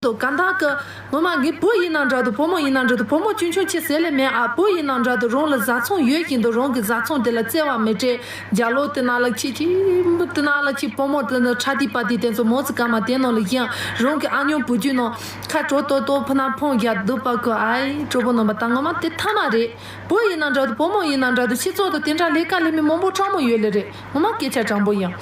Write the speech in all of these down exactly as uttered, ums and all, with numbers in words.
དུ་གང་ལྟར་གི་ངོ་མ་ངའི་བུ་ཡིན་ན་འདྲ་འདུག་བུ་མོ་ཡིན་ན་འདྲ་འདུག་བུ་མོ་ཆུང་ཆུང་ཆེ་ཟེར་ལེ་མེད་ཨ། བུ་ཡིན་ན་འདྲ་འདུག་རང་ལ་བཟའ་ཚང་ཡོད་བཞིན་དུ་རང་གི་བཟའ་ཚང་དེ་ལ་བརྩེ་བ་མི་སྤྲད། རྒྱ་ལོ་དེ་ན་ལ་ཁྱི་ཁྱི་དེ་ན་ལ་ཁྱི་བུ་མོ་དེ་ནི་ཁྲ་དི་པ་དི་དེ་ཚོ་མོ་ཙི་ཀ་མ་དེ་ནང་ལ་བཞིན་རང་གི་ཨ་ཉོ་བུ་རྒྱུད་ནང་ཁ་གྲོ་ཏོ་ཏོ་ཕུ་ན་ཕོང་རྒྱག་འདུག་པ་ཁོ་ཨའི་གྲོགས་པོ་རྣམ་པ་ད་ངོ་མ་དེ་ཐ་མ་རེད། བུ་ཡིན་ན་འདྲ་འདུག་བུ་མོ་ཡིན་ན་འདྲ་འདུག་སྤྱི་ཚོགས་དུ་དེ་འདྲ་ལས་ཀ་ལས་མི་མང་པོ་གྲོགས་མོ་ཡོད་ལེ་རེད། ངོ་མ་སྐད་ཆ་དྲང་པོ་ཡིན།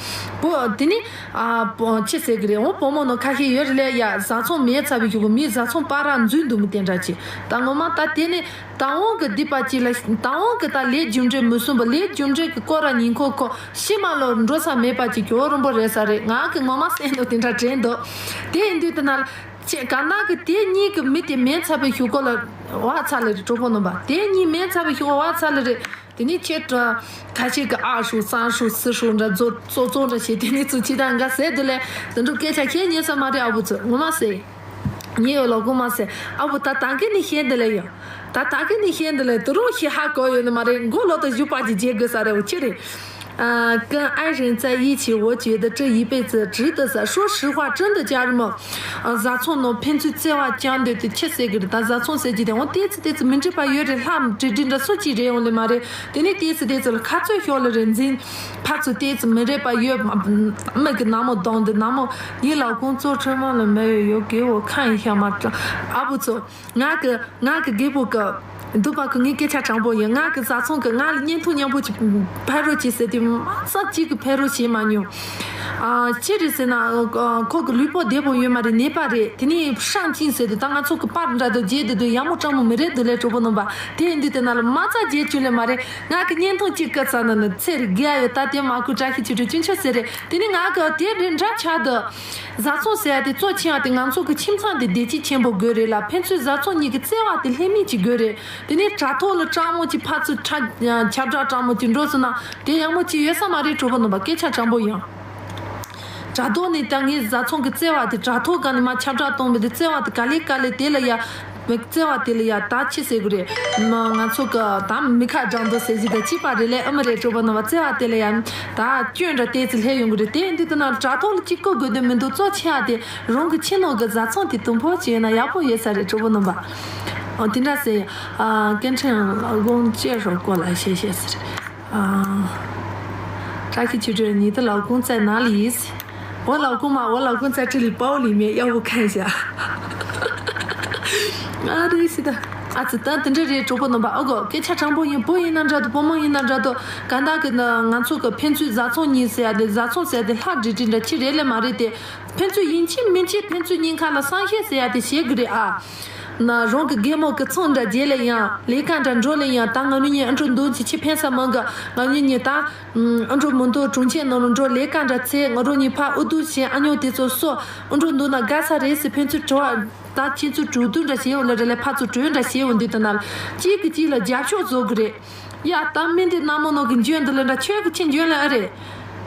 བུ་དེ་ནི་ཨ་བུ་ཆི་ཟེར་གི་རེད། འོ་བུ་མོ་ནང་ཁ་ཤས་ཡོད་རེད་ལེ་ཡ། བཟའ་ཚང་མེད་ཚར་བའི་གཞུག་གུ་མིའི་བཟའ་ཚང་པར་ར་འཛུལ་འདུག་མི་དེ་འདྲ་ཅིག་ད་ངོ་མ་ད་དེ་ནི་ད་འོང་གི་སྡིག་པ་ཅིག་ལ་ད་འོང་གི་ད་ལས་རྒྱུ་འབྲས་མི་སྲུན་པ་ལས་རྒྱུ་འབྲས་ཀྱི་སྐོར་ར་ཉིན་ཁོ་ཁོ་ཤི་མ་ལོ་འགྲོ་ས་མེད་པ་ཅིག་གྱོ་རོན་པོ་རེད་ས་རེད། ང་གི་ངོ་མ་སེམས་ནང་དེ་འདྲ་དྲན་འདུག་དེ་ཡིན་དུས་དེ་ན་ལ་ཅེས་ག་ན་གི་དེ་གཉིས་ཀྱི་མི་དེ་མེད་ཚར་བའི་གཞུག་གུ་ལ་བ་ཚ་ལེ་རེད་གྲོགས་པོ་རྣམ་པ། དེ་གཉིས་མེད་ཚར་བའི་གཞུག་གུ་བ་ཚ་ལེ་རེད། དེ་ནི་ཁྱེད་ཁ་ཤས་ཀྱི་ཨ་ཧྲུ་སང་ཧྲུ་སི་ཧྲུ་འདྲ་ཙོ་ཙོ་ཙོ་འདྲ་བྱས་དེ་ནི་ཚུ་ཅི་དང་འགའ་ཟེར་དེ་ལས་དེ་འདྲ་སྐད་ཆ་བཤད་ཉན་ས་མ་རེད། ཨ་བུ་ཚོ་ངོ་མ་ཟེར། ཉེ་ཡོད་ལོ་གོ་མ་ཟེར། ཨ་བུ་ད་ད་གི་ནི་བཤད་འདི་ལས་ཡོད། ད་ད་གི་ནི་བཤད་འདི་ལས་དུ་རུ་ཤི་ཧ་གོ་ཡོད་ནི་མ་རེད། མགོ་ལོ་ད་བཞུ་པ་ཅི་བྱེད་དགོས་ས་རེད། འོ་ཅི་རེད། ཨ་ཀུན་ཨ་རིང་ཙ་ཡིད་ཆེས་འོ་ཅི་ད་ཀྲི་ཡི་པེ་ཙི་ཀྲི་ད་ས་ཧྲོ་ཧྲི་ཧྭ་ཀྲི་འདི་ཅར་མོ། བཟའ་ཚང་ནང་ཕན་ཚུན་བརྩེ་བ་བཅངས་འདོད་དུ་ཁྱི་ཟེར་གི་རེད། ད་བཟའ་ཚང་ཟེར་གྱི་དེ་འོ་ཏེ་ཙི་ཏེ་ཙི་མི་འགྲིག་པ་ཡོད་རེད། ལྷམ་ཀྲི་ཀྲི་འདྲ་སུ་ཅི་རེད་འོང་ལེ་མ་རེད། དེ་ནི་ཏེ་ཙི་ཏེ་ཙི་ལ་ཁ་ཚོད་ཤོར་ལེ་རེད་འཛིན། ཕར་ཚུར་ཏོག་ཙམ་མི་རེད་པ་ཡོད། མི་གི་ནང་མོ་གདོང་འདི་ནང་མོ། ངའི་ལག་ཁོང་གཙོ་ཁྲོས་མ་ལ་མེད་ཡོད་ཡོད་དགེ་བོ་ཁ་ཡིན་ཤ་མ་ཀྲ། ཨ་བུ་ཚོ། ང་གི་ང་གི་རྒད་པོ་གི་འདུག་པ་གི་ངའི་སྐད་ཆ་དྲང་པོ་ཡིན། ང་གི་བཟའ་ཚང་གི་ང་ལ་བརྙན་ཐུང་མཉམ་པོ་ཅིག་ཕེབས་རོགས་བྱེད་ཟེར་དུས་མ་རྩ་གཅིག་གི་ཕེབས་རོགས་བྱེད་མ་མྱོང་། ཨ་ཅི་རེད་ཟེར་ན་ཁོ་གི་ལུས་པོ་བདེ་པོ་ཡོད་མ་རེད། ནད་པ་རེད། དེ་ནས་ཧྲང་ཅིང་ཟེར་དུས་ད་ང་ཚོ་གི་པར་འདྲ་དུ་རྗེས་དུ་དུ་ཡག་མོ་སྤྲང་མོ་མི་རེད་འདུག་ལས་གྲོགས་པོ་རྣམ་པ། དེ་ཡིན་དུས་དེ་ན་ལ་མ་རྩ་རྗེས་བཅུག་ལེ་མ་རེད། ང་གི་བརྙན་ཐུང་གཅིག་བཀོད་ཚར་ན་ནི་ཚེ་རིག་རྒྱལ་ཡོད་ད་དེ་མ་ཁུ་བཀྲ་ཤིས་ཆོས་སྒྲོན་ཆུང་ཆུང་ཟེར་རེད། དེ་ནི་ང་གི་དེ་རེད་འདྲ་ཆགས་འདུག་བཟའ་ཚང་ཟེར་ཡ་དེ་གཙོ་ཆེ་བ་དེ་ང་ཚོ་གི་ཁྱིམ་ཚང་དེ་བདེ་སྐྱིད་ཆེན་པོ་དགོས་རེད་ལ། ཕན་ཚུན་བཟའ་ཚང་གཉིས་ཀྱི་བརྩེ་བ་དེ་ལྷད་མེད་ཅིག་དགོས་རེད། དེ་ནས་དྲ་ཐོག་ལ་སྤྲང་མོ་ཅིག་ཕར་ཚུར་ཁྲ་ཁྱབ་བསྒྲགས་སྤྲང་མོ་ཅིག་འགྲོ་སོང་ན་དེ་ཡག་མོ་ཅིག་ཡོད་ས་མ་རེད་གྲོགས་པོ་རྣམ་པ། སྐད་ཆ་དྲང་པོ་ཡིན། དྲ་ཐོག་ནས་ད་ངའི་བཟའ་ཚང་གི་བརྩེ་བ་དེ་དྲ་ཐོག་ག་ནས་མ་ཁྱབ་བསྒྲགས་གཏོང་བའི་དེ་བརྩེ་བ་དེ་ག་ལེ་ག་ལེ་དེ་ལ་ཡ། བརྩེ་བ་དེ་ལ་ཡ་ད་ཅི་ཟེར་དགོས་རེད། མ་ང་ཚོ་གི་ད་མི་ཁ་འགྲམ་དུ་ཟེར་གྱི་ད་ཅི་པ་རེད་ལས་ཨ་མ་རེད་གྲོགས་པོ་རྣམ་པ། བརྩེ་བ་དེ་ལ་ཡ་ད་སྐྱོན་འདྲ་ཏོག་ཙམ་སླེབས་ཡོང་གི་རེད། དེ་འདི་ལྟ་ན་དྲ་ཐོག་ལ་ཅིག་བཀོད་དགོས་དོན་མི་འདུག་གཙོ་ཆེ་བ་དེ་རང་གི་ཁྱིམ་ནང་གི་བཟའ་ཚང་དེ་དུམ་བུ་ཅིག་ཡོད་ན་ཡག་པོ་ཡོད་ས་རེད་གྲོགས་པོ་རྣམ་པ། ཨ་དེ་འདྲ་ཟེར། ཨ་སྐད་འཕྲིན་ལག་ཁུངས་བཅད་ཧྲོ་སྐོར་ལ་བཤད་བཤད་ཟེར། ཨ་བཀྲ་ཤིས་ཆོས་སྒྲོན་ཉིད་དུ་ལག་ཁུངས་བཙལ་ན་ལ་ཡིས། འོ་ལག་ཁུངས་མ་འོ་ལག་ཁུངས་བཙལ་ཁྲི་ལི་པའོ་ལི་མེད་གཡག་པོ་ཁན་བཞག་ཨ་རེ་སི་ད། ཨ་ཙི་ད་དེ་འདྲ་རེད་གྲོགས་པོ་རྣམ་པ། ཨ་གོ་སྐད་ཆ་དྲང་པོ་ཡིན། བུ་ཡིན་ན་འདྲ་འདུག་བུ་མོ་ཡིན་ན་འདྲ་འདུག་གང་ལྟར་གི་ན་ང་ཚོ་གི་ཕན་ཚུན་བཟའ་ཚང་གཉིས་ཟེར་ཡ་དེ་བཟའ་ཚང་ཟེར་ཡ་དེ་ལྷ་འདྲེ་འདྲེ་འདྲ་ཅི་རེད་ལས་མ་རེད་དེ། ཕན་ཚུན་ཡིན་གཅིག་མིན་གཅིག་ཕན་ཚུན་གཉིས་ཁ་ལ་སང་ཤེས་ཟེར་ཡ་དེ་བྱེད་གི་རེད་ཨ། ན་རང་གི་རྒན་མོ་གི་ཚང་འདྲ་རྗེས་ལས་ཡང་ལས་ཀ་འདྲ་འགྲོ་ལས་ཡང་ད་ང་ནུ་ཉིན་ཨ་འགྲོ་འདུག་ཅི་ཕན་ས་མང་གི། ང་ནུ་ཉིན་ད་ཨ་འགྲོ་མི་འདུག་གྲོང་ཁྱེར་ནང་ལ་འགྲོ་ལས་ཀ་འདྲ་ཚེ་ང་རང་ཉིན་ཕ་ཨུ་དུ་ཞེས་ཨ་ཉོ་དེ་ཚོ་སོ་ཨ་འགྲོ་འདུག་ན་དགའ་ས་རེད་ཟེར་ཕན་ཚུན་བྲོ་བ་ད་ཁྱེད་ཚོ་གྲོས་བསྡུར་འདྲ་བྱེད་འོ་ལ་རེ་ལས་ཕ་ཚོ་གྲོས་འདྲ་བྱེད་འོ་འདུག་ད་ན་ལ་གཅིག་གི་གཅིག་ལ་རྒྱབ་ཕྱོགས་བཟོ་གི་རེད། ཡ་ད་མི་འདི་ནག་མོ་ནོ་གི་འཇོན་འདི་ལ་འདྲ་ཁྱོད་ཀྱི་ཁྱི་འཇོན་ལ་ཨ་རེད།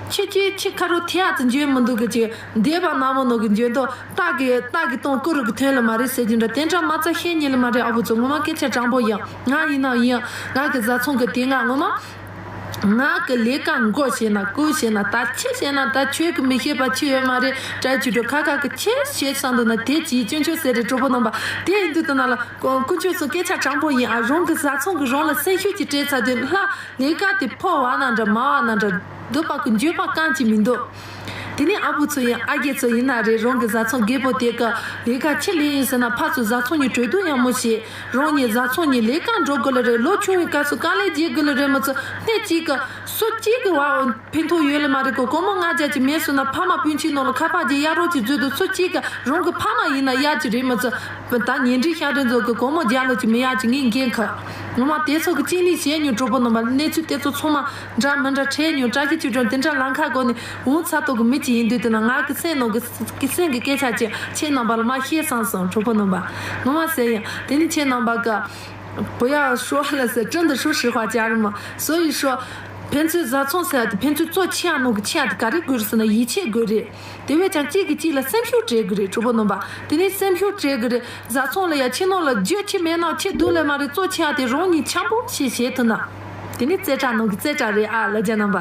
ཁྱི་ཁྱི་ཁྱི་ཁ་རོ་ཐེ་ཨ་ཙི་འཇོན་མི་འདུག་གི་ཅི་འདས་པ་ནག་མོ་ནོ་གི་འཇོན་དོ་སྟག་གི་སྟག་གི་སྟོང་ཀུ་རུ་གི་ཐོན་ལ་མ་རེད་ཟེར་གྱི་འདྲ་དེ་འདྲ་མ་རྩ་ཤེས་ཉེ་ལ་མ་རེད། ཨ་བུ་ཚོ་ངོ་མ་སྐད་ཆ་དྲང་པོ་ཡིན། ང་ཡིན་ན་ཡིན་ང་གི་བཟའ་ཚང་གི་དེ་ང་ངོ་མ་ང་གི་ལས་ཀ་མགོ་བྱས་ན་ཀུ་བྱས་ན་ད་ཁྱི་བྱས་ན་ད་ཁྱོད་ཀྱི་མི་ཤེས་པ་ཁྱི་ཡོད་མ་རེད། དྲ་ཆུ་འགྲོ་ཁ་ཁ་གི་ཁྱི་བྱས་བསམ་འདུག་ན་དེ་ཅིའི་སྐྱོན་ཆོག་ཟེར་རེད་གྲོགས་པོ་རྣམ་པ། དེ་ཡིན་དུས་ད་ན་ལ། དཀོན་མཆོག་གསུམ་སྐད་ཆ་དྲང་པོ་ཡིན་ཨ། རང་གི་བཟའ་ཚང་གི་རང་ལ་སེམས་ཤུགས་ཀྱིས་སྤྲད་ཚར་དུས་ལྷ་ལས་ཀ་དེ་ཕོ་བ་ན་འདྲ་མ་བ་ན་འདྲ་འདོད་པ་གི་འགྱོད་པ་རྐང་གཅིག་མི་འདུག་དེ་ནས་ཨ་བུ་ཚོ་ཡིན་ཨ་རྒས་ཚོ་ཡིན་ན་རེད། རང་གི་བཟའ་ཚང་རྒད་པོ་དེ་གི་ལས་ཀ་ཁྱི་ལས་ཡིན་ཟེར་ན་ཕར་ཚུར་བཟའ་ཚང་གཉིས་གྲོས་བསྡུར་ཡག་མོ་བྱེད། རང་གཉིས་བཟའ་ཚང་གཉིས་ལས་ཀ་འགྲོ་དགོས་ལ་རེད། ལོ་ཆུང་བའི་སྐབས་སུ་དཀའ་ལས་རྒྱག་དགོས་ལ་རེད། མི་ཚོ་སྣེ་གཅིག་གི་སུ་གཅིག་གི་བ་ཕན་ཐོགས་ཡོད་ལེ་མ་རེད་གོ། སྒོར་མོ་ལྔ་བརྒྱ་ཅིག་མེད་སོང་ན་ཕ་མ་སྤུན་མཆེད་ནང་ལ་ཁ་པར་གྱི་གཡར་རོགས་ཅིག་མཛོད་དུ་སུ་གཅིག་གི་རང་གི་ཕ་མ་ཡིན་ན་གཡར་གྱི་རེད། མི་ཚོ་ད་ཉིན་རེ་ཤག་རེ་ཚོ་གི་སྒོར་མོ་བརྒྱ་ལོ་ཅིག་མི་གཡར་གྱི་ངས་འགན་ཁུར། ངོ་མ་དེ་ཚོ་གི་གཅིག་ནི་བཤད་མྱོང་གྲོགས་པོ་རྣམ་པ། གནས་ཚུལ་དེ་ཚོ་ཚང་མ་འདྲ་མི་འདྲ་འཕྲད་མྱོང་། བཀྲ་ཤིས་ཆོས་སྒྲོན་དེ་འདྲ་ལམ་ཁ་སྒོ་ནས་འོང་ཚར་ཐོག་གི་མི་གཅིག་ཡིན་དུས་དེ་ན་ང་གི་སེམས་ནང་གི་གི་སེམས་ཀྱི་སྐད་ཆ་ཅིག་ཁྱེད་རྣམ་པ་ལ་མ་བཤད་བསམ་སོང་གྲོགས་པོ་རྣམ་པ། ངོ་མ་ཟེར་ཡང་དེ་ནི་ཁྱེད་རྣམ་པ་གི 不要说了是真的说实话家人们。所以说 ཕན་ཚུན་བཟའ་ཚང་ཟེར་ཡ་དེ་ཕན་ཚུན་གཙོ་ཆེ་ཡ་ནང་གི་ཆེ་ཡ་དེ་ག་རེ་དགོས་རེད་ཟེར་ན་ཡིད་ཆེས་དགོས་རེད། དེ་བས་ཀྱང་གཅིག་གིས་གཅིག་ལ་སེམས་ཤུགས་སྤྲད་དགོས་རེད་གྲོགས་པོ་རྣམ་པ། དེ་ནས་སེམས་ཤུགས་སྤྲད་དགོས་རེད། བཟའ་ཚང་ལ་ཡ་ཁྱི་ནང་ལ་རྒྱུ་ཁྱི་མེད་ན་ཁྱི་སྡུག་ལས་མ་རེད། གཙོ་ཆེ་ཡ་དེ་རང་ཉིད་འཆམ་པོ་ཞིག་བྱེད་ཐུབ་ན། དེ་ནི་རྩེ་གྲ་ནང་གི་རྩེ་གྲ་རེད་ཨ་ལ་རྒྱ་རྣམ་པ།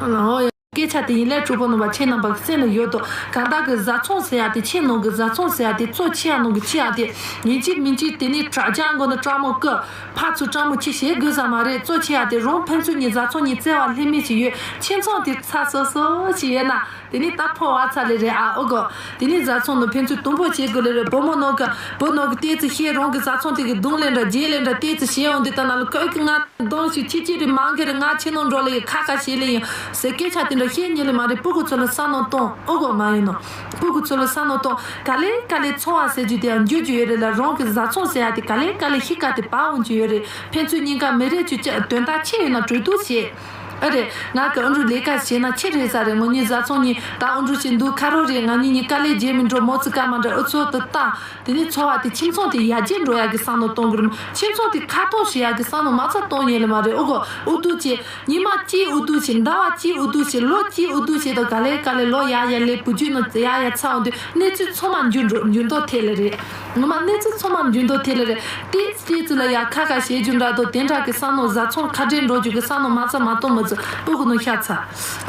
ཨོ་ཡ། སྐད་ཆ་དེ་ཡིན་ལས་གྲོགས་པོ་རྣམ་པ་ཁྱེད་རྣམ་པ་གི་སེམས་ལ་ཡོད་དོ། གང་དག་གི་བཟའ་ཚང་ཟེར་ཡ་དེ་ཁྱེད་ནང་གི་བཟའ་ཚང་ཟེར་ཡ་དེ་གཙོ་ཆེ་ཡ་ནང་གི་ཆེ་ཡ་དེ་ཡིན་གཅིག་མིན་གཅིག་དེ་ནས་དྲ་རྒྱ་མགོ་ན་སྤྲང་མོ་ཀི་ཕར་ཚུར་སྤྲང་མོ་ཅི་བྱེད་དགོས་ས་མ་རེད། གཙོ་ཆེ་ཡ་དེ་རང་ཕན་ཚུན་གཉིས་བཟའ་ཚང་གཉིས་བརྩེ་བ་ལྷད་མེད་ཅིག་ཡོད། ཁྱིམ་ཚང་དེ་ཚ་སོ་སོ་ཅིག་ཡོད་ན་དེ་ནས་ད་ཕོ་བ་ཚ་ལེ་རེད་ཨ། ཨོ་གོ། དེ་ནས་བཟའ་ཚང་ནང་ཕན་ཚུན་དུམ་བུ་བྱེད་དགོས་ལེ་རེད། བུ་མོ་ནང་གི་བུ་ནང་གི་ཏོག་ཙམ་བཤད། རང་གི་བཟའ་ཚང་དེ་གི་གདོང་ལེན་འདྲ་རྗེས་ལེན་འདྲ་ཏོག་ཙམ་བྱེད་འོང་དུས་ད་ན་ལ་ཁོས་ཀི་ང་གདོང་ཞིག་ཅི་ཅི་རེད་མང་གི་རེད། ང་ཁྱེད་ནང་འགྲོ་ལེ་ཡི་ཁ་ཁ་བྱེད་ལེ་ཡིན་ཟེར་སྐད་ཆ་དེ་འདྲ་བཤད་ཉན་ལེ་མ་རེད། སྤུ་གུ་ཚོ་ལ་བསམ་བློ་གཏོང་། ཨོ་གོ་མ་ཡིན་ནོ། སྤུ་གུ་ཚོ་ལ་བསམ་བློ་གཏོང་། ག་ལེ་ག་ལེ་ཚོང་བ་ཟེར་རྒྱུ་དེ་ཡང་འགྱུར་རྒྱུ་ཡོད་རེད་ལ། རང་གི་བཟའ་ཚང་ཟེར་ཡ་དེ་ག་ལེ་ག་ལེ་ཤི་ཁ་དེ་བར་འོང་རྒྱུ་ཡོད་རེད། ཕན་ཚུན་གཉིས་ཀ་མི་རེད་ཅུ་ཅ་དོན་དག་ཆེ་ཡོད་ན་གྲོས་བསྡུར་བྱེད། ཨ་རེད། ང་གི་ཨ་འབྲུ་ལས་ཀ་བྱས་ན་ཆེ་རེད་ས་རེད། ངོ་ཉིད་བཟའ་ཚང་གཉིས་ད་ཨ་འབྲུ་ཞིག་འདུག་ཁ་རོག་རེད། ང་གཉིས་གཉིས་ཀ་ལས་རྗེས་མི་འགྲོ་མོ་ཙི་ཀ་མ་འདྲ་ཨུ་ཚོ་དུ་བཏང་། དེ་ནས་འཚོ་བ་དེ་ཁྱིམ་ཚང་དེ་ཡར་རྒྱས་འགྲོ་ཡག་གི་བསམ་བློ་གཏོང་གི་རེད། ཁྱིམ་ཚང་དེ་ཁ་ཐོག་བྱེད་ཡག་གི་བསམ་བློ་མ་ཚ་གཏོང་ཉན་ལེ་མ་རེད། ཨོ་གོ། ཨུ་ཏུ་ཆེ་ཉི་མ་གཅིག་ཨུ་ཏུ་ཆེ་ཟླ་བ་གཅིག་ཨུ་ཏུ་ཆེ་ལོ་གཅིག་ཨུ་ཏུ་ཆེ་དང་ག་ལེ་ག་ལེ་ལོ་ཡར་ཡར་ལེ་བུ་རྒྱུད་ནང་ཡར་ཡར་ཚ་འོང་དུས་གནས་ཚུལ་ཚང་མ་འགྱུར་འགྲོ་འགྱུར་མདོག་ཐེ་ལེ་རེད། ངོ་མ་གནས་ཚུལ་ཚང་མ་འགྱུར་མདོག་ཐེ་ལེ་རེད། ཏིས་ཏིས་ཙི་ལ་ཡ་ཁ་ཁ་བྱེད་རྒྱུ་འདྲ་དོ་དེ་འདྲ་གི་བསམ་བློ་བཟའ་ཚང་ཁ་བྲལ་འགྲོ་རྒྱུ་གི་བསམ་བློ་མ་ཚ་མ་གཏོང་མི་ཚོ་སྤུ་གུ་ནང་ཤ་ཚ།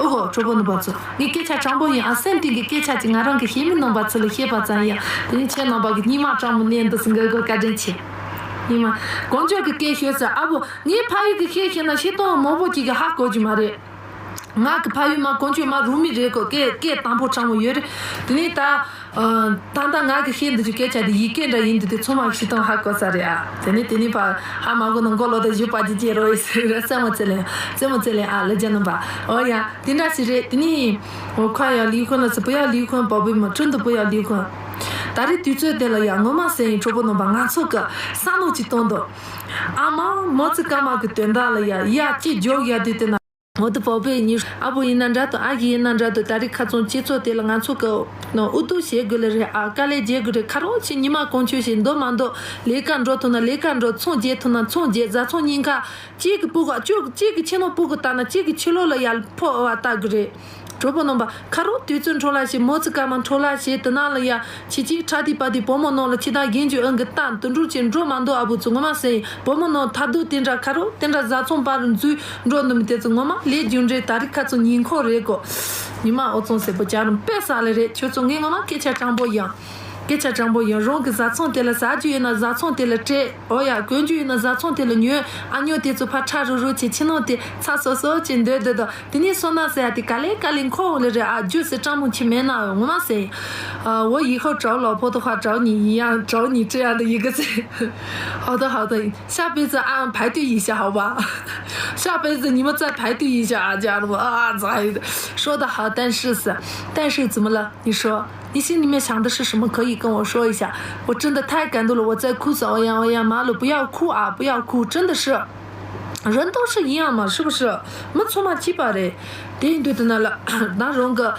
ཨོ་ཧོ་གྲོགས་པོ་ནུ་བ་ཚོ་ངའི་སྐད་ཆ་དྲང་པོ་ཡིན་ཨ། སེམས་གཏིང་གི་སྐད་ཆ་ཅིག་ང་རང་གི་ཤེས་མི་ནང་པ་ཚོ་ལ་བཤད་པ་ཙམ་ཡིན། དེ་ནི་ཁྱེད་རྣམ་པ་གི་སྙིང་མ་དྲང་མོ་གནས་འདུག་སེ་འགལ་དགོས་བཀའ་དྲིན་ཆེ། སྙིང་མ་གོང་ཆོག་གི་སྐད་ཤོད་ས་ཨ་བོ་ངའི་ཕ་ཡུལ་གི་སྐད་ཤེས་ན་ཤེས་སྟོང་མང་པོ་ཅིག་གི་ཧ་གོ་རྒྱུ་མ་རེད། ང་གི་ཕ་ཡུལ་མ་དཀོན་མཆོག་མ་རུ་མི་རེད་གོ། སྐད་སྐད་དང་པོ་དྲང་མོ་ཡོད་རེད། དེ་ནས་ད་ད་ལྟ་ང་གི་ཤེས་འདི་ཚོ་སྐད་ཆ་འདི་ཡི་གེ་འདྲ་ཡིན་འདི་དེ་ཚོ་མ་ཤི་སྟངས་ཧ་གོ་ས་རེད་ཨ། དེ་ནས་དེ་ནས་ཕ་ཧ་མ་གོ་ན་མགོ་ལོག་ད་བཞི་པ་ཅི་བྱེད་རོགས་ཡིན་ཟེར་རེད། རྩེད་མོ་རྩེ་ལེ་རྩེད་མོ་རྩེ་ལེ་ཨ་ལ་རྒྱ་ནམ་པ། ཨོ་ཡ་དེ་འདྲ་ཞིག་རེད། དེ་ནས་ཨོ་ཁ་ཡ་ལི་ཁོན་ལ་ཚེ་བུ་ཡ་ལི་ཁོན་པ་བུ་མ་ཁྲུན་དུ་བུ་ཡ་ལི་ཁོན། ད་རེས་དུས་ཚོད་དེ་ལ་ཡ་ངོ་མ་ཟེར་ཡིན་གྲོགས་པོ་རྣམ་པ་ང་ཚོ་གི་བསམ་བློ་ཅིག་གཏོང་དོ། ཨ་མ་མོ་ཙི་ཀ་མ་གི་དོན་དག་ལ་ཡ་ཡ་ཅི་འཇོག་ཡ་དུས་དེ་ན། འོ་དེ་བོ་པའི་ཉི་ཨ་བོ་ཡིན་ན་འདྲ་དང་ཨ་ཡི་ཡིན་ན་འདྲ་དང་ད་རེས་ཁ་ཚོན་སྤྱི་ཚོགས་དེ་ལ་ང་ཚོ་གི་ནང་ཨུ་ཏུ་བྱེད་དགོས་ལེ་རེད་ཨ། དཀའ་ལས་རྒྱག་དགོས་རེད། ཁ་རོག་ཆེ་ཉི་མ་གང་ཆོད་ཞིག་འདོད་མ་འདོད་ལས་ཀ་འགྲོ་ཐུབ་ན་ལས་ཀ་འགྲོ། ཚོང་རྒྱག་ཐུབ་ན་ཚོང་རྒྱག་བཟའ་ཚང་གཉིས་ཀ་གཅིག་གི་སྤུ་གུ་གཅིག་གཅིག་གི་ཁྱི་ནང་སྤུ་གུ་བཏང་ན་གཅིག་གི་ཁྱི་ལོ་ལ་ཡར་ཕོ་བ་ལྟ་དགོས་རེད། གྲོགས་པོ་རྣམ་པ་ཁ་རོག་དུས་ཚོད་འཕྲོ་བརླག་བྱེད། མོ་ཙི་ཀ་མ་འཕྲོ་བརླག་བྱེད། དེ་ནང་ལ་ཡ་ཁྱི་གཅིག་ཁྲ་དི་པ་དི་བུ་མོ་ནང་ལ་ཁྱི་དང་རྒན་གྱི་ཨང་གི་བཏང་དུད་འགྲོ་ཆེ་འགྲོ་མ་འདུག་ཨ་བུ་ཚོ་ངོ་མ་ཟེར་ཡིན། བུ་མོ་ནང་ཐ་དུ་དེ་འདྲ་ཁ་རོག་དེ་འདྲ་བཟའ་ཚང་བར་འཛུལ་འགྲོ་ནུ་མི་དེ་ཚོ་ངོ་མ་ལས་རྒྱུ་འབྲས་ད་རེས་ཁ་ཚོ་ཉིན་ཁོ་རེད་གོ། ཉི་མ་ཨོ་ཙོང་སེ་པོ་ཅག་རུང་དཔེ་ས་ལེ་རེད། ཁྱོད་ཚོ་ངས་ངོ་མ་སྐད་ཆ་དྲང་པོ་ཡང་སྐད་ཆ་དྲང་པོ་ཡང་རང་གི་བཟའ་ཚང་དེ་ལ་ཟ་རྒྱུ་ཡོད་ན་བཟའ་ཚང་དེ་ལ་སྤྲད། ཨོ་ཡ་གོན་རྒྱུ་ཡོད་ན་བཟའ་ཚང་དེ་ལ་ཉོན། ཨ་ཉོ་དེ་ཚོ་ཕར་ཁྲ་རུ་རུ་བྱེད་ཕྱི་ནང་དེ་ཚ་སོ་སོ་བྱེད་འདོད་འདོད་དོ། དེ་ནས་སོ་ན་ཟེར་ཡ་དེ་ག་ལེ་ག་ལེ་འཁོར་འོང་ལེ་རེད་ཨ། རྒྱུ་ཟེར་སྤྲང་མོ་ཁྱི་མེད་ན་ངོ་མ་ཟེར། 我以后找老婆的话，找你一样，找你这样的一个。好的，好的，下辈子俺排队一下，好吧？下辈子你们再排队一下啊，家人们啊，咋说的好，但是是，但是怎么了？你说，你心里面想的是什么？可以跟我说一下。我真的太感动了，我在哭死，欧阳，欧阳，马鲁，不要哭啊，不要哭，真的是。 人都是一样嘛，是不是？没错嘛，几百人，དེ་ཡིན་དུས་དེ་ན་ལ་ད་རང་གི་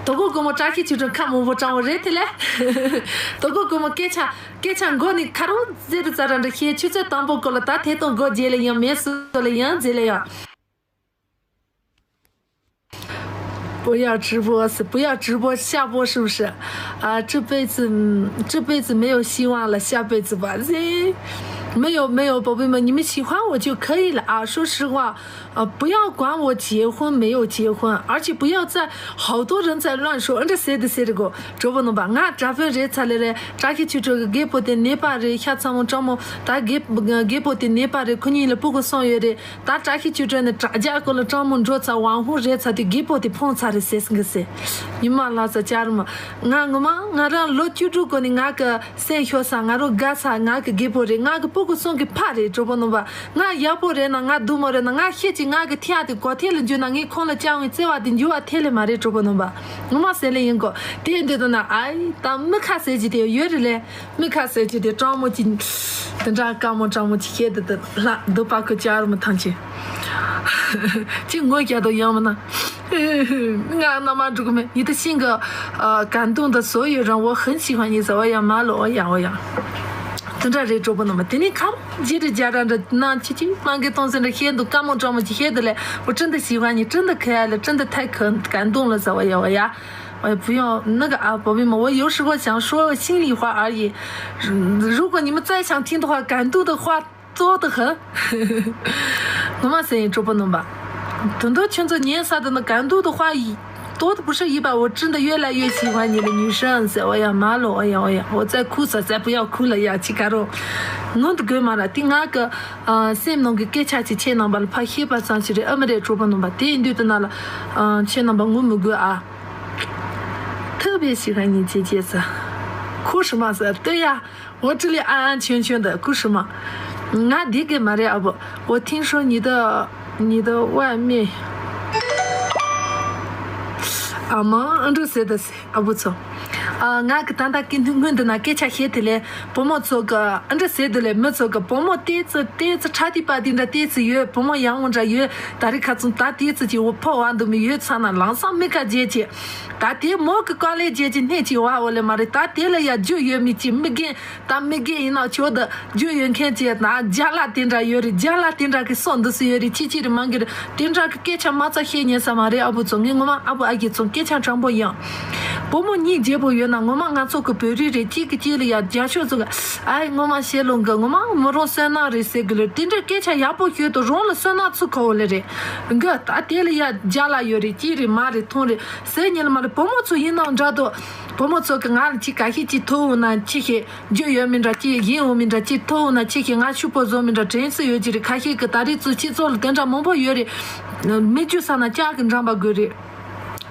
དོ་གོ་གོ་མོ་བཀྲ་ཤིས་ཆོས་སྒྲོན་ཁ་མང་པོ་དྲང་བོ་རེད་དེ་ལས། དོ་གོ་གོ་མོ་སྐད་ཆ་སྐད་ཆ་མགོ་ནས་ཁ་རོག་ཟེར་དུ་ཙ་ར་འདྲ་ཤེས་ཆུ་ཚོད་དང་པོ་གོ་ལ་ད་དེ་དང་མགོ་རྗེས་ལ་ཡང་མེད་སུ་ལ་ཡང་རྗེས་ལ་ཡང་不要直播是不要直播下播是不是？啊，这辈子嗯这辈子没有希望了，下辈子吧。这没有没有，宝贝们，你们喜欢我就可以了啊。说实话，呃，不要管我结婚没有结婚，而且不要在好多人在乱说，这谁的谁的个，主播能吧？俺这份人才来了，这些就这个给不得你把人下场我这么，他给给不得你把人可以了不过送月的。 ད་བཀྲ་ཤིས་ཆོས་སྒྲོན་ནི་དྲ་རྒྱ་སྐོར་ལ་སྤྲང་མོ་འགྲོ་ཚ་དབང་ཧུ་རེད་ཚ་དེ་རྒད་པོ་དེ་ཕོངས་ཚ་རེད་ཟེར་སི་གི་ཟེར། ཉི་མ་ལྷ་ས་ཅར་མ། ང་ངོ་མ་ང་རང་ལོ་བཅུ་དྲུག་གོ་ནི་ང་གི་སེམས་ཤོར་ས་ང་རོ་དགའ་ཚ་ང་གི་རྒད་པོ་རེད། ང་གི་སྤུ་གུ་སོང་གི་ཕ་རེད། གྲོགས་པོ་རྣམ་པ། ང་ཡག་པོ་རེད་ན་ང་སྡུག་མོ་རེད་ན་ང་ཤེད་ཀྱི་ང་གི་ཐེ་ཡ་དེ་གོ་ཐེ་ལ་འཇུ་ན་ངས་ཁོང་ལ་ཅང་བའི་བརྩེ་བ་དེ་འཇུ་བ་ཐེ་ལེ་མ་རེད། གྲོགས་པོ་རྣམ་པ། ངོ་མ་ཟེར་ལེ་ཡིན་གོ། དེ་འདི་དུ་ན་ཨའི་ད་མི་ཁ་ཟེར་གྱི་དེ་ཡོད་རེད་ལེ། མི་ཁ་ཟེར་གྱི་དེ་སྤྲང་མོ་གྱི། དེ་འདྲ་དཀའ་མོ་སྤྲང་མོ་གྱི་ཤེད་དེ་དེ་ལྷ་འདུག་པ་ཁོ་ཅག་རུ་མི་ཐང་ཆེ། ཅི་ངོ་རྒྱ་དོ་ཡང་མིན་ན། ང་རྣམ་མ་འགྲུག་མེད་ཡིད་དུ་ཤིང་གི་ཨ་感动的所有人我很喜欢你ཟེར་བ་ཡང་མ་ལོ་ཡང་བ་ཡང་། དེ་འདྲ་རེད་གྲོགས་པོ་རྣམས་དེ་ནས་ཁམ་རྗེ་རེ་རྒྱ་ར་འདྲ་ནང་ཆི་ཆི་མང་གི་གཏོང་ཟེར་འདྲ་ཤེད་འདུག་དཀའ་མོ་སྤྲང་མོ་གྱི་ཤེད་དེ་ལས། 我真的喜欢你，真的可爱了，真的太可感动了ཟེར་བ་ཡང་བ་ཡང་། 哎，不用那个啊，宝贝们，我有时候想说心里话而已。嗯，如果你们再想听的话，感动的话多得很。我们声音主播弄吧。དོན་དུ་ཁྱོད་ཚོ་ཉན་ས་དུ་ནི་གང་འདུག་ཏུ་དཔའ་ཡིས། 多的不是一百，我真的越来越喜欢你了，女生。我也麻了，我也我在哭啥才不要哭了呀，去看肉。我的狗妈了，第二个，呃，སེམས་ནང་གི་སྐད་ཆ་ཅིག་ཁྱེད་རྣམ་པ་ལ་ཕར་བཤད་པ་ཙམ་ཞིག་རེད། ཨ་མ་རེད། གྲོགས་པོ་རྣམ་པ་དེ་ཡིན་དུས་དུ་ན་ལ། ཨ། ཁྱེད་རྣམ་པ་ངུ་མི་དགོས་ཨ། 特别喜欢你姐姐子。哭什么子？对呀，我这里安安全全的，哭什么？俺爹给妈的啊不，我听说你的你的外面。 ཨ་མ་ཨ་འདྲ་ཟེར་ད་ཟེར་ཨ་བུ་ཚོ། ཨ། ང་གི་ད་ལྟ་སྐད་སྔོན་དུ་ན་སྐད་ཆ་བཤད་དེ་ལས་བུ་མོ་ཚོ་གི་ཨ་འདྲ་ཟེར་དེ་ལས་མི་ཚོ་གི་བུ་མོ་ཏེ་ཙི་ཏེ་ཙི་ཁྲ་ཏི་པ་དེ་འདྲ་ཏེ་ཙི་ཡོད། བུ་མོ་ཡང་འོང་འདྲ་ཡོད། ད་རེས་ཁ་ཚུན་ད་ཏེ་ཙི་ཅིག་འོ་ཕོ་བ་འདུག་མི་ཡོད་ཚ་ན་ལང་སང་མི་ཁ་རྗེ་ཅེ། ད་དེ་མོ་གི་ཀ་ལེ་རྗེ་ཅེ་སྣེ་ཅིག་བ་འོ་ལེ་མ་རེད། ད་དེ་ལ་ཡ་རྒྱུ་ཡོད་མི་ཅིག་མི་རྒན། ད་མི་རྒན་ཡིན་ན་ཆོག་ད་རྒྱུ་ཡོད་མཁན་ཅིག་ན་རྒྱ་ལ་དེ་འདྲ་ཡོད་རེད། རྒྱ་ལ་དེ་འདྲ་གི་སོ་འདི་སུ་ཡོད་རེད། ཅི་ཅི་རེད་མང་གི་རེད། དེ་འདྲ་གི་སྐད་ཆ་མ་རྩ་བཤད་ཉན་ས་མ་རེད། ཨ་བུ་ཚོ་ངས་ངོ་མ་ཨ་བུ་ཨ་རྒྱས་ཚོ་སྐད་ཆ་དྲང་པོ་ཡིན། བུ་མོ་གཉིས་རྒྱལ་པོ་ཡོད་ན་ངོ་མ་ང་ཚོ་གི་བོད་རིགས་རེད། གཅིག་གི་གཅིག་ལ་ཡ་རྒྱ་ཤོད་ཚོ་གི་ཨའི་ངོ་མ་བཤད་ལོང་གི་ངོ་མ་མི་རང་བསོད་ནམས་རེད་ཟེར་གི་ལེ། དེ་འདྲ་སྐད་ཆ་ཡག་པོ་ཤོད་དུ་རང་ལ་བསོད་ནམས་ཚུགས་ཁོ་བོ་ལེ་རེད། གི་ད་དེ་ལ་ཡ་རྒྱ་ལ་ཡོད་རེད། གཅིག་རེད་མ་རེད་ཐོང་རེད་ཟེར་ཉན་ལ་མ་རེད། བུ་མོ་ཚོ་ཡིན་ནའང་འདྲ་དོ། བུ་མོ་ཚོ་གི་ང་ལ་ཅི་ག་ཤེད་ཅི་ཐོ་འོང་ན་ཅི་ཤེད། རྒྱུ་ཡོད་མི་འདྲ་ཅི་ཡིན་འོང་མི་འདྲ་ཅི་ཐོ་འོང་ན་ཅི་ཤེད། ང་ཤུག་པོ་བཟོ་མི་འདྲ་དྲན་སུ་ཡོད་ཅི་རེད། ཁ་ཤས་ཀྱི་ད་རེས་ཚུལ་ཁྱེད་ཚོ་ལ་དེ་འདྲ་མང་པོ་ཡོད་རེད། མི་རྒྱུ་ས་ན་ལྕགས་ཀྱི་འགྲམ་པ་དགོས་རེད།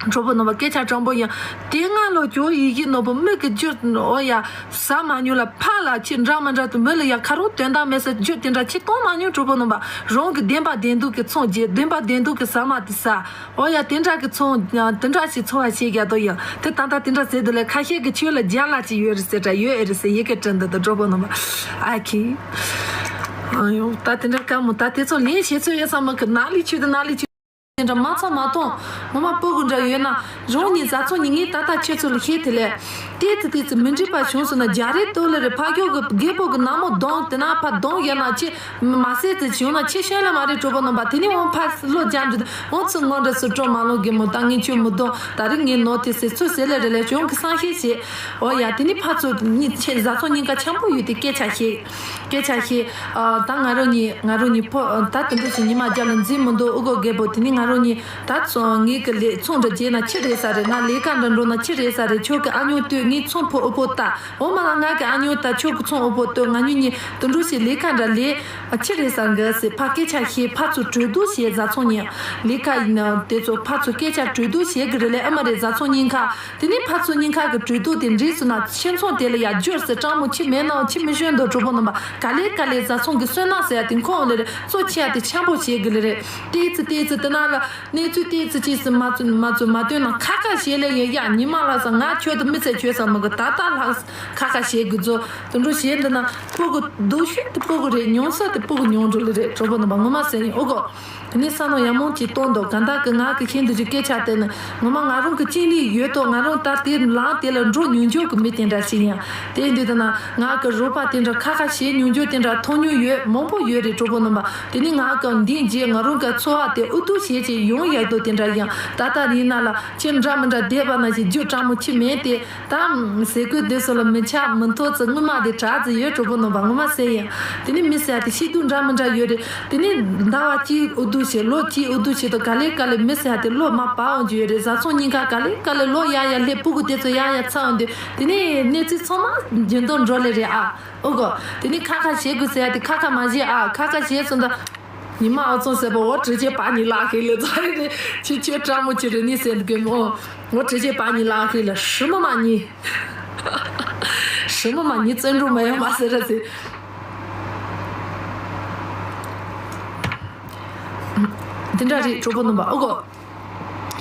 གྲོགས་པོ་རྣམ་པ་སྐད་ཆ་དྲང་པོ་ཡིན། དེ་སྔ་ལོ་ཇོ་ཡི་གེ་ནོར་བུ་མིག་གི་རྒྱུ་འོ་ཡ་ཟ་མ་མྱོང་ལ་ཕ་ལ་ཅི་འདྲ་མི་འདྲ་དུ་མི་ལ་ཡ་ཁ་རོག་དོན་དག་མེད་ས་རྒྱུ་དེ་འདྲ་ཅི་གཏོང་མ་མྱོང་། གྲོགས་པོ་རྣམ་པ་རང་གི་བདེན་པ་བདེན་སྡུག་གི་ཚོང་རྒྱས། བདེན་པ་བདེན་སྡུག་གི་ཟ་མ་དེ་ཟ། འོ་ཡ་དེ་འདྲ་གི་ཚོང་དེ་འདྲ་ཞིག་འཚོ་བ་བྱེད་རྒྱ་དོ་ཡིན། དེ་ད་ལྟ་དེ་འདྲ་ཟེར་དུ་ལས་ཁ་ཤས་ཀྱི་ཆོས་ལ་རྒྱ་ལ་ཅི་ཡོད་རེད་ཟེར་འདྲ་ཡོད་ཨེ་རེད་ཟེར་ཡི་གེ་དྲན་འདུག་ད་གྲོགས་པོ་རྣམ་པ་ཨ་ཁི། ཨ་ཡོ་ད་དེ་འདྲ་དཀའ་མོ་ད་དེ་ཚོ་ལན་བྱེད་ཚོད་ཡོད་ས་མ་གི་ན་ལི་ཆོས་དེ་ན་ལི་ཆོས། དེ་འདྲ་མ་ཚ་མ་ཐོང་། ངོ་མ་སྤུ་གུ་འདྲ་ཡོད་ན་རང་ཉིད་བཟའ་ཚང་ཉིད་ངས་ད་ལྟ་ཁྱེད་ཚོ་ལ་བཤད་དེ་ལས། ཏེ་ཙི་ཏེ་ཙི་མི་འགྲིག་པ་བྱུང་སོང་ན་རྒྱ་རེད་དོ་ལེ་རེད། ཕ་ཁྱོད་ཀྱི་རྒད་པོ་གི་ནག་མོ་གདོང་དེ་ན་ཕ་གདོང་ཡ་ན་ཅི་མ་ཟད་ཙི་བྱུང་ན་ཆེ་ཤོས་ལ་མ་རེད། གྲོགས་པོ་རྣམ་པ་དེ་ནི་འོང་ཕ་བློ་རྒྱ་འདྲི་འོང་ཚུར་ངོ་འདྲ་སུ་སྤྲོ་མ་ལོང་གི་མོ་ད་ངས་ཁྱོད་མི་གདོང་ད་རིང་ངས་ནོར་དེ་ཟེར་ཚུལ་ཟེར་ལེ་རེད་ལེ་བྱུང་གི་སང་ཤེས་ཤེས། འོ་ཡ་དེ་ནི་ཕ་ཚོ་གཉིས་ཆེ་བཟའ་ཚང་གཉིས་ཀ་འཆམ་པོ་ཡོད་དེ་སྐད་ཆ་བཤད། སྐད་ཆ་བཤད། ཨ། ད་ང་རང་གཉིས་ང་རང་གཉིས་ཕོ་ད་དེ་འདྲ་ཞིག་ཉི་མ་རྒྱ་ལ་འཛིན་མི་འདུག་ཨུ་གོ་རྒད་པོ་དེ་ནི་ང་རང་གཉིས་ད་ཚོ་ངེད་ཀྱི་ལས་ཚོང་འདྲ་བརྗེས་ན་ཕྱི་རེད་ས་རེད། ང་ལས་ཀ་འདྲ་འགྲོ་ན་ཕྱི་རེད་ས་རེད། ཁྱོད་ཀྱི་ཨ་ཉོ་ལྟོས་ངའི་ཚོང་ཕོ་ཨུ་ཕོ་ལྟ་འོ་མ་ལ་ང་གི་ཨ་ཉོ་ལྟ་ཁྱོད་ཀྱི་ཚོང་ཨུ་ཕོ་ལྟོས། ང་གཉིས་གཉིས་དེ་འདྲ་ཞིག་ལས་ཀ་འདྲ་ལས་ཕྱི་རེད་ས་འགའ་སི་ཕ་སྐད་ཆ་བཤད། ཕ་ཚོ་གྲོས་བསྡུར་བྱེད། བཟའ་ཚང་གཉིས་ལས་ཀ་ཡིན་ན་དེ་ཚོ་ཕ་ཚོ་སྐད་ཆ་གྲོས་བསྡུར་བྱེད་གི་རེད་ལས་ཨ་མ་རེད། བཟའ་ཚང་གཉིས་ཀ་དེ་ནས་ཕར་ཚུར་གཉིས་ཁ་གི་གྲོས་བསྡུར་དེ་འགྲིག་སོང་ན་ཁྱིམ་ཚང་དེ་ལ་ཡ་བསྒྱུར་ཟེར། སྤྲང་མོ་ཁྱི་མེད་ནའང་ཁྱི་མི་གཞོན་དུ་གྲོགས་པོ་རྣམ་པ་ག་ལེ་ག་ལེ་བཟའ་ཚང་གི་བསོད་ནམས་ཟེར་ཡ་དེ་ཁོང་ལེ་རེད། གཙོ་ཆེ་ཡ་དེ་འཆམ་པོ་བྱེད་དགོས་ལེ་རེད། ཏོག་ཙམ་ཏོག་ཙམ་དེ་ན་ལ་གནས་ཚུལ་ཏོག་ཙམ་ཅིག་སུ་མ་ཚུ་མ་ཚུ་མ་སྟོན་ན་ཁ་ཁ་བྱེད་ལེ་ཡ། ཡ་ཉི་མ་ལ་ས་ང་ཁྱོད་དུ་མི་ཚེ་ཁྱོད་ས་མི་གི་ད་ལྟ་ལྷག་ཁ་ཁ་བྱེད་དགོས་ཚོ་དུ་འགྲོ་བྱེད་འདི་ན་སྤུ་གུ་སྡུག་ཤོས་དེ་སྤུ་གུ་རེད། ཉུང་ས་དེ་སྤུ་གུ་ཉུང་འགྲོ་ལེ་རེད། གྲོགས་པོ་རྣམ་པ་ངོ་མ་ཟེར་ཡིན་ཨོ་གོ། དེ་ནས་བསམ་བློ་ཡག་མོ་ཅིག་གཏོང་དང་། གང་ལྟར་གི་ང་གི་ཁྱེད་འདི་ཚོའི་སྐད་ཆ་དེ་ནི་ངོ་མ་ང་རང་གི་ཅིང་ལི་ཡོད་དོ། ང་རང་ད་དེ་ལང་དེ་ལ་འགྲོ་མྱོང་མྱོང་གི་མི་དེ་འདྲ་ཞིག་ཡིན། དེ་འདི་ལྟ་ན་ང་གི་རོགས་པ་དེ་འདྲ་ཁ་ཁ་བྱེད་མྱོང་མྱོང་དེ་འདྲ་མཐོང་མྱོང་ཡོད་མང་པོ་ཡོད་རེད། གྲོགས་པོ་རྣམ་པ་དེ་ནི་ང་གི་འདི་རྗེས་ང་རང་གི་འཚོ་བ་དེ་ཨུ་ཐུག་བྱེད་ཅིག་ཡོང་ཡག་དོ་དེ་འདྲ་ཡིན། ད་ལྟ་ཡིན་ན་ལ་ཁྱེད་འདྲ་མི་འདྲ་བསྡད་པ་ན་ཞིག་རྒྱུ་སྤྲང་མོ་ཁྱི་མེད་དེ། ད་ཟས་གོས་དེ་ཚོ་ལ་མི་ཆགས་མི་མཐོ་ཚེ་སྔོན་མ་དེ་དྲག་ཚེ་ཡོད། གྲོགས་པོ་རྣམ་པ་ངོ་མ་ཟེར་ཡིན། དེ་ནི་མི་ཟེར་ཡ་དེ་ཤི་དུས་འདྲ་མི་འདྲ་ཡོད་རེད། དེ་ནི་ཟླ་བ་གཅིག་ཨུ་དུ་བྱེད་ལོ་གཅིག་ཨུ་དུ་བྱེད་དོ་ག་ལེ་ག་ལེ་མི་ཟེར་ཡ་དེ་ལོ་མ་བར་འོང་རྒྱུ་ཡོད་རེད། བཟའ་ཚང་གཉིས་ཀ་ག་ལེ་ག་ལེ་ལོ་ཡ་ཡ་སླེབས་སྤུ་གུ་དེ་ཚོ་ཡ་ཡ་ཚ་འོང་དུས་དེ་ནི་གནས་ཚུལ་ཚང་མ་རྒྱུན་དུ་འགྲོ་ལེ་རེད་ཨ། ཨོ་གོ། དེ་ནི་ཁ་ཁ་བྱེད་དགོས་ཟེར་ཡ་དེ་ཁ་ཁ་མ་བྱེད་ཨ། ཁ་ཁ་བྱེད་སོང་ད། 你们儿子是不我直接把你拉黑了，再去去张木去了，你先给我，我直接把你拉黑了，什么嘛你，什么嘛你尊重没有嘛，是不是？དེ་འདྲ་རེད། གྲོགས་པོ་རྣམ་པ་ཨོ་གོ།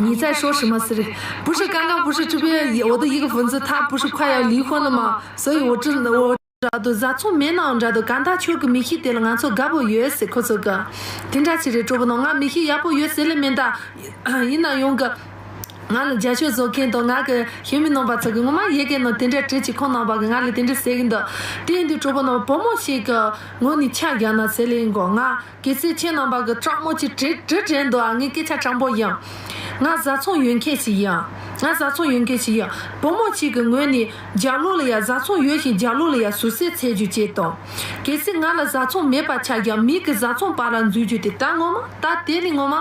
你在说什么是不是？刚刚不是这边我的一个粉丝，他不是快要离婚了吗？所以我真的我 འདྲ་འདུག་བཟའ་ཚང་མེད་ནའང་འདྲ་འདུག་གང་ལྟར་ཁྱོད་ཀྱི་མི་གཤིས་དེ་ལ་ང་ཚོ་དགའ་པོ་ཡོད་ཟེར། ཁོ་ཚོ་གི་དེ་འདྲ་ཞིག་རེད། གྲོགས་པོ་ནང་ང་མི་གཤིས་ཡག་པོ་ཡོད་ཟེར་ལེ་མིན་ད། ཡིན་ན་ཡང་གི་ང་ལ་རྒྱ་ཆོས་བཟོ་མཁན་དང་ང་གི་ཤེས་མི་རྣམ་པ་ཚོ་གི་ངོ་མ་ཡི་གེ་ནང་དེ་འདྲ་བྲིས་ཀྱི་ཁོང་རྣམ་པ་གི་ང་ལ་དེ་འདྲ་ཟེར་གི་འདུག་དེ་ཡིན་དུས་གྲོགས་པོ་ནང་བུ་མོ་ཞིག་གི་ངོ་ནས་ཆ་རྒྱག་ན་ཟེར་ལེ་ཡིན་གོ་ང་། གལ་སྲིད་ཁྱེད་རྣམ་པ་གི་སྤྲང་མོ་ཅིག་དྲི་དྲི་དྲན་འདུག་ཨ། ངས་སྐད་ཆ་དྲང་པོ་ཡིན། ང་བཟའ་ཚང་ཡོད་མཁན་ཞིག་ཡིན། ང་བཟའ་ཚང་ཡོད་མཁན་ཞིག་ཡིན། བུ་མོ་གཅིག་གི་ངོས་ནས་རྒྱ་ལོ་ལ་ཡ་བཟའ་ཚང་ཡོད་ཞིང་རྒྱ་ལོ་ལ་ཡ་ཟུར་སེ་འཚོལ་རྒྱུ་བྱེད་དང་། གལ་སྲིད་ང་ལ་བཟའ་ཚང་མེད་པ་ཆགས་ཀྱང་མི་གི་བཟའ་ཚང་བར་ལ་འཛུལ་རྒྱུ་དེ་ད་ངོ་མ་ད་དེ་ནི་ངོ་མ།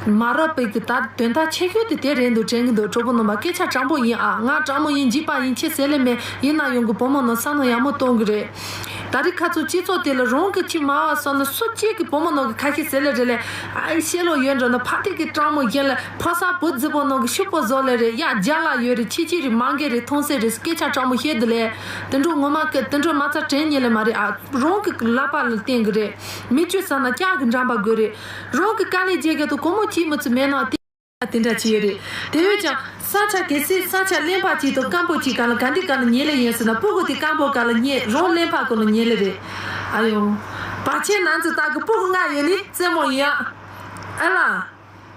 མ་རབས་པའི་གི་ད་དོན་དག་ཆེ་ཤོས་དེ་དེ་རེད་འདུག་དྲན་གི་འདུག་གྲོགས་པོ་རྣམ་པ། སྐད་ཆ་དྲང་པོ་ཡིན་ཨ། ང་དྲང་མོ་ཡིན། འཇིགས་པ་ཡིན། ཁྱེད་ཟེར་ལེ་མེད། ཡིན་ན་ཡང་གི་བུ་མོ་ནང་བསམ་བློ་ཡག་མོ་གཏོང་གི་རེད། ད་རེས་ཁ་ཚུར་སྤྱི་ཚོགས་དེ་ལ་རང་གི་ཁྱི་མ་བ་སོང་ན་སུ་གཅིག་གི་བུ་མོ་ནང་གི་ཁ་ཤས་ཟེར་ལེ་རེད་ལེ། ཨ་ཤེས་ལོ་ཡོད་འགྲོ་ན་ཕ་དེ་གི་དྲང་མོ་ཡིན་ལེ། ཕོ་གསར་བུ་རྫི་པོ་ནང་གི་ཤུག་པོ་བཟོ་ལེ་རེད། ཡ་རྒྱ་ལ་ཡོད་རེད། ཁྱི་ཁྱི་རེད། མང་གི་རེད། མཐོང་སེ་རེད། སྐད་ཆ་དྲང་མོ་བཤད་དེ་ལེ། དེ་འདྲ་ངོ་མ་གི་དེ་འདྲ་མ་ཚ་དྲན་ཉེ་ལེ་མ་རེད་ཨ། རང་གི་ལག་པ་ལ་བརྟེན་གི་རེད། མི་བཅུ་ས་ན་ལྕགས་ཀྱི་འགྲམ་པ་དགོས་རེད། རང་གི་དཀའ་ལས་རྒྱག་གི་དུ་སྒོར་མོ་གཅིག་མི་ཚུ་མེད་ན་དེ་དེ་འདྲ་ཅི་ཡོད་རེད། དེ་བས་ཀྱང་ས་ཆ་གལ་སྲིད་ས་ཆ་གླེན་པ་གཅིག་དང་སྐམ་པོ་གཅིག་ག་ལ་ག་འདི་ག་ལ་ཉེ་ལེ་ཡིན་ཟེར་ན་སྤུ་གུ་དེ་སྐམ་པོ་ག་ལ་ཉེ། རང་གླེན་པ་ག་ལ་ཉེ་ལེ་རེད། ཨ་ཡོ། བར་ཆད་ནང་ཚུད་ལྟ་གི་སྤུ་གུ་ལྔ་ཡོད་ནི་རྩེད་མོ་ཡིན་ཨ། ཨ་ལ།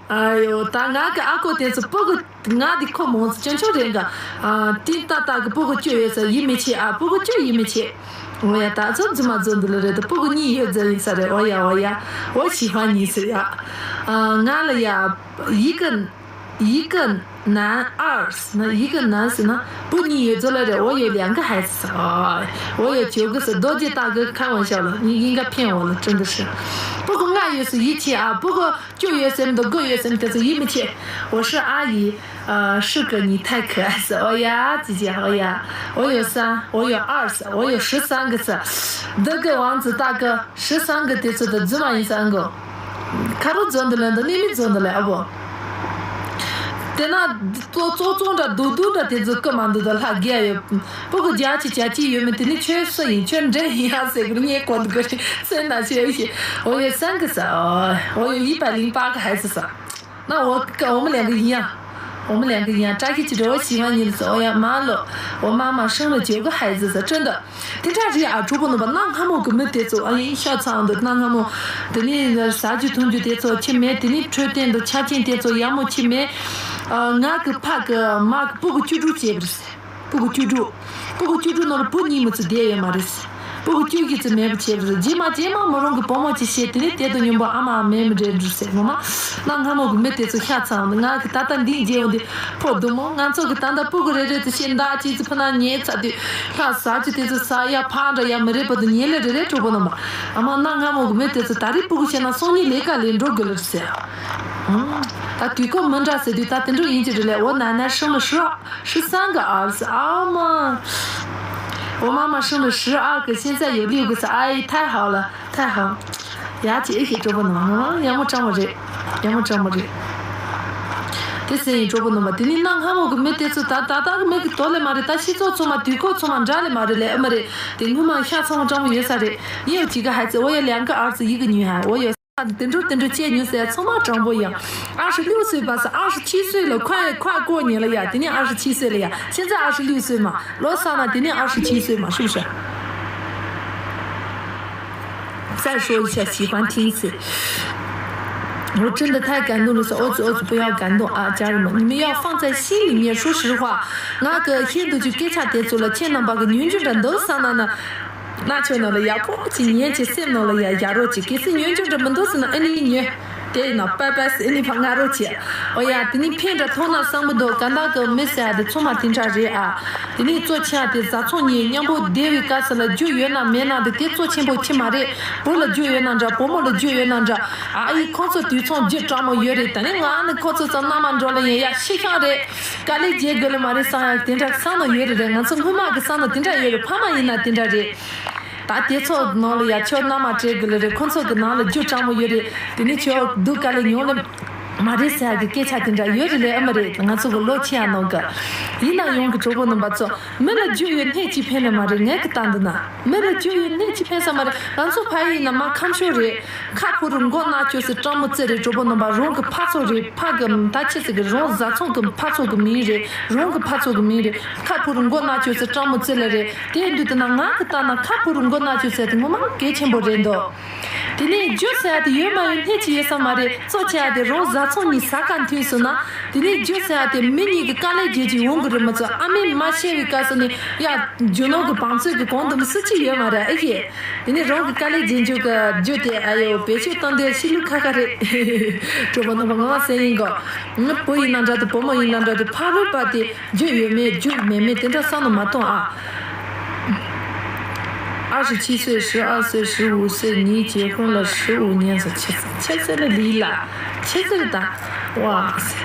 ཨ་ཡོ། ད་ང་གི་ཨ་ཁུ་དེ་ཚོ་སྤུ་གུ་ང་དེ་ཁོ་མོ་ཚོ་ཅུང་ཅུང་རེད་ག་ཨ་ཏི་ཏ་ཏ་གི་སྤུ་གུ་བཅུ་ཡོད་ས་ཡིད་མི་ཆེས་ཨ། སྤུ་གུ་བཅུ་ཡིད་མི་ཆེས། འོ་ཡ། ད་ཚོ་རྫུན་མ་རྫུན་འདི་ལ་རེད། ད་སྤུ་གུ་གཉིས་ཡོད་ཟེར་ཡིན་ས་རེད། འོ་ཡ་འོ་ཡ། འོ་ཞི་ཧ་གཉིས་ཟེར་ཡ། ཨ་ང་ལ་ཡ་一个一个男二ཟེར་ན་一个男ཟེར་ན་不你有做了的我有两个孩子ཟེར། འོ་ཡ། ཁྱོད་གི་ཟེར་རྡོ་རྗེ་ལྟ་གི་开玩笑了你应该骗我了真的是。སྤུ་གུ་ལྔ་ཡོད་ས་ཡིད་ཆེས་ཨ། སྤུ་གུ་བཅུ་ཡོད་སེམས་དང་དགུ་ཡོད་སེམས་དེ་ཚོ་ཡིད་མི་ཆེས། 我是阿姨，呃，是个你太可爱ཟེར། འོ་ཡ། ཅི་ཅི། འོ་ཡ། 我有三，我有二ཟེར། 我有十三个ཟེར། འདི་གི་王子大哥十三个དེ་ཚོ་དང་རྫུན་མ་ཡིན་ས་ཨང་གོ། ཁ་རོ་རྫོན་འདི་ལ་འདི་ནི་མི་རྫོན་འདི་ལ་ཨ་བོ། དེ་ན་ཙོ་ཙོ་ཙོ་འདྲ་རྡུག་རྡུག་འདྲ་དེ་ཚོ་སྐུ་མ་འདུག་ད་ལྷ་རྒྱལ་ཡོད། སྤུ་གུ་རྒྱ་ཆེ་རྒྱ་ཆེ་ཡོད་མེད་དེ་ནི་ཁྱོད་སུ་ཡིན། ཁྱོད་འདྲེ་ཡིན་ཡ་ཟེར་གི་ངས་གོ་འདུག་གི་རེད། སེམས་ན་ཆེ་ཡོད་ཤེས། 我有三个ཟེར། 我有一百零八个孩子ཟེར། 那我我们两个一样，我们两个一样。扎西去给我喜欢你的时候呀，妈了，我妈妈生了九个孩子ཟེར། 真的。དེ་འདྲ་རེད་ཨ། གྲོགས་པོ་རྣམ་པ། གནའ་སྔ་མོ་གི་མི་དེ་ཚོ་ཨ་ཡིན་ཤ་ཚ་འདུག་གནའ་སྔ་མོ་དེ་ནི་ཟ་རྒྱུ་འཐུང་རྒྱུ་དེ་ཚོ་ཁྱི་མེད། དེ་ནི་འཕྲོད་བསྟེན་དང་ཆ་རྐྱེན་དེ་ཚོ་ཡག་མོ་ཁྱི་མེད། ཨ་ང་གི་ཕ་གི་མ་གི་སྤུ་གུ་བཅུ་དྲུག་བྱས་པ་རེད། སྤུ་གུ་བཅུ་དྲུག་སྤུ་གུ་བཅུ་དྲུག་ནང་ལ་བུ་གཉིས་མི་ཚོ་བསྡད་ཡོད་མ་རེད། སྤུ་གུ་བཅུ་གི་ཚོ་མེད་པ་བྱས་པ་རེད། རྗེས་མ་རྗེས་མ་མོ་རང་གི་བུ་མོ་ཅིག་བྱས། དེ་ནི་དེ་དང་མཉམ་པོ་ཨ་མ་མེད་མི་འདྲ་འགྲོ་ཟེར། ངོ་མ་གནའ་སྔ་མོ་གི་མི་དེ་ཚོ་ཤ་ཚ་འདུག་ང་གི་ད་ལྟ་འདི་མཇལ་ཡོང་དུས་ཕོ་སྡུག་མོ། ང་ཚོ་གི་ད་ལྟ་སྤུ་གུ་རེ་རེ་ཚོ་ཤེས་མདའ་ཅིག་ཚོ་ཕུ་ན་ཉལ་ཚར་དུས་ལྷ་ཟ་རྒྱུ་དེ་ཚོ་ཟ་ཡ་ཕག་འདྲ་ཡ་མི་རེད་པ་དུ་ཉལ་ལེ་རེ་རེ་གྲོགས་པོ་རྣམ་པ། ཨ་མ་གནའ་སྔ་མོ་གི་མི་དེ་ཚོ་ད་རེས་སྤུ་གུ་བྱས་ན་སང་ཉིན་ལས་ཀ་ལས་འགྲོ་དགོས་ལེ་ཟེར། ད་དུས་སྐབས་མི་འདྲ་ཟེར་དུས་ད་དེ་འདྲ་ཡིན་གྱི་རེད་ལེ། འོ་ན་ན་ཧྲིང་ལ་ཧྲི་ཨ། 十三个儿子ཨ་མ། 我妈妈生了十二个，现在有六个子。 哎，太好了，太好。ཡ་ཅི་ཨེ་ཤེས་གྲོགས་པོ་རྣམ་པ། ཡག་མོ་ཅང་མ་རེད། ཡག་མོ་ཅང་མ་རེད། དེ་སེ་ཡིན་གྲོགས་པོ་རྣམ་པ། དེ་ནི་གནའ་སྔ་མོ་གི་མི་དེ་ཚོ་ད་ད་ལྟ་གི་མི་གི་དོ་ལེ་མ་རེད། ད་སྤྱི་ཚོགས་ཚང་མ་དུས་སྐབས་ཚང་མ་འདྲ་ལེ་མ་རེད་ལེ། ཨ་མ་རེད། དེ་སྔོན་མ་ཤ་ཚང་མ་ཅང་མ་ཡོད་ས་རེད། 也有几个孩子，我有两个儿子，一个女儿，我有 དེ་འདྲ་དེ་འདྲ་བྱས་མྱོང་ཟེར་ཚང་མ་དྲང་པོ་ཡང་། 二十六岁吧是二十七岁了，快快过年了呀，今年二十七岁了呀，现在二十六岁嘛，罗莎呢，今年二十七岁嘛，是不是？再说一下，喜欢听一次。我真的太感动了，是儿子儿子不要感动啊，家人们，你们要放在心里面。说实话，那个现在就给他得罪了，千万把个女主人都上了呢。 ན་ཆོ་ནང་ལ་ཡག་པོ་ཅིག་ཉན་ཅིག་སེམས་ནང་ལ་ཡ་ཡ་རོ་ཅིག་གལ་སྲིད་ཉན་ཆོ་འདྲ་མི་འདུག་ཟེར་ན་ཨ་ནི་ཉོན། དེ་ཡིན་ན་པ་པ་སི་ཨ་ནི་ཕ་ང་རོ་ཅིག་འོ་ཡ་དེ་ནི་ཕན་འདྲ་ཐོག་ན་བསམ་གི་འདུག་ག་འདྲ་གི་མི་ཟེར་ཡ་དེ་ཚང་མ་དེ་འདྲ་རེད་ཨ། དེ་ནི་གཙོ་ཆེ་ཡ་དེ་བཟའ་ཚང་གཉིས་མཉམ་པོ་བསྡད་པའི་སྐབས་སུ་ལ་རྒྱུ་ཡོད་ན་མེད་ན་དེ་དེ་གཙོ་ཆེན་པོ་ཅིག་མ་རེད། བུ་ལ་རྒྱུ་ཡོད་ན་འདྲ་བུ་མོ་ལ་རྒྱུ་ཡོད་ན་འདྲ། ཨ་ཡི་ཁོང་ཚོ་དུས་མཚུངས་རྒྱུ་དྲང་མོ་ཡོད་རེད། ད་ནི་ང་ནི་ཁོང་ཚོ་ཚོ་མནའ་མ་འགྲོ་ལ་ཡིན་ཡ་ཤི་ཤང་རེད། དཀའ་ལས་བརྒྱབ་དགོས་ལེ་མ་རེད་བསམ་ཡ་དེ་འདྲ་བསམ་ནོ་ཡོད་རེད་རེད། ང་ཚོ་སྔོན་མ་གི་བསམ་ནོ་དེ་འདྲ་ཡོད་རེད། ཕ་མ་ཡིན་ན་དེ་འདྲ་རེད། ད་དེ་ཚོ་ནང་ལ་ཡ་ཁྱོད་མནའ་མ་སྤྲད་དགོས་ལེ་རེད། ཁོང་ཚོ་གི་ནང་ལ་རྒྱུ་དྲང་མོ་ཡོད་རེད། དེ་ནི་ཁྱོད་སྡུག་དཀའ་ལས་མྱོང་ལེ་མ་རེད་ཟེར་ཡ་གི་སྐད་ཆ་དེ་འདྲ་ཡོད་རེད་ལེ། ཨ་མ་རེད། ང་ཚོ་གི་ལོ་ཆེ་ཡ་ནང་གི་ཡིན་ན་ཡོང་གི་གྲོགས་པོ་རྣམ་པ་ཚོ། མི་ལ་རྒྱུ་ཡོད་སྣེ་གཅིག་ཕན་ལེ་མ་རེད། ངས་གི་ལྟ་འདི་ན་མི་ལ་རྒྱུ་ཡོད་སྣེ་གཅིག་ཕན་ས་མ་རེད། ང་ཚོ་ཕ་ཡིན་ན་མ་ཁམས་ཤོར་རེད། ཁ་ཕོ་རུ་མགོ་ནག་ཅོ་སི་སྤྲང་མོ་རྩེ་རེད། གྲོགས་པོ་རྣམ་པ། རང་གི་ཕ་ཚོ་རེད། ཕ་གི་ད་ཆི་ཟེར་གི་རང་བཟའ་ཚང་གི་ཕ་ཚོ་གི་མིང་རེད། རང་གི་ཕ་ཚོ་གི་མིང་རེད། ཁ་ཕོ་རུ་མགོ་ནག་ཅོ་སི་སྤྲང་མོ་རྩེ་ལེ་རེད། དེ་འདུག་དེ་ན་ང་གི་ལྟ་ན་ཁ་ཕོ་རུ་མགོ་ནག་ཅོ་ཟེར་དེ་ངོ་མ་གལ་ཆེན་པོ་རེད་འདུག་དེ་ནས་རྒྱུ་ཟེར་ཡ་དེ་ཡོད་མ་ཡོད་སྣེ་གཅིག་ཡོད་ས་མ་རེད། གཙོ་ཆེ་ཡ་དེ་རང་བཟའ་ཚང་གཉིས་ས་ཁ་མཐུན་སོང་ན། དེ་ནས་རྒྱུ་ཟེར་ཡ་དེ་མི་གཉིས་ཀྱི་དཀའ་ལས་བརྒྱབ་ཀྱི་ཡོང་གི་རེད། མི་ཚོ་ཨ་མས་མ་བཤད་པའི་སྐབས་སུ་ནས་ཡ་རྒྱུ་ནོར་གི་བང་མཛོད་ཀྱི་གོང་དུ་མི་སུ་གཅིག་ཡོད་མ་རེད་ཨེ་ཡེ། དེ་ནས་རང་གི་དཀའ་ལས་རྗེས་འཇུག་གི་རྒྱུ་དེ་ཨ་ཡོ་བེད་སྤྱོད་གཏོང་དུས་ཤི་ལུགས་ཁ་ཁ་རེད། གྲོགས་པོ་རྣམ་པ་ངོ་མ་སེམས་ཡིན་གོ། ངའི་བུ་ཡིན་ན་འདྲ་དེ་བུ་མོ་ཡིན་ན་འདྲ་དེ་ཕ་རོལ་པ་དེ་རྒྱུ་ཡོད་མེད་རྒྱུ་མེད་མེད་དེ་འདྲ་བསམ་བློ་མ་གཏོང་ཨ། 二十七岁、十二岁、十五岁，你结婚了十五年是七七岁了，离了，七岁的，哇塞，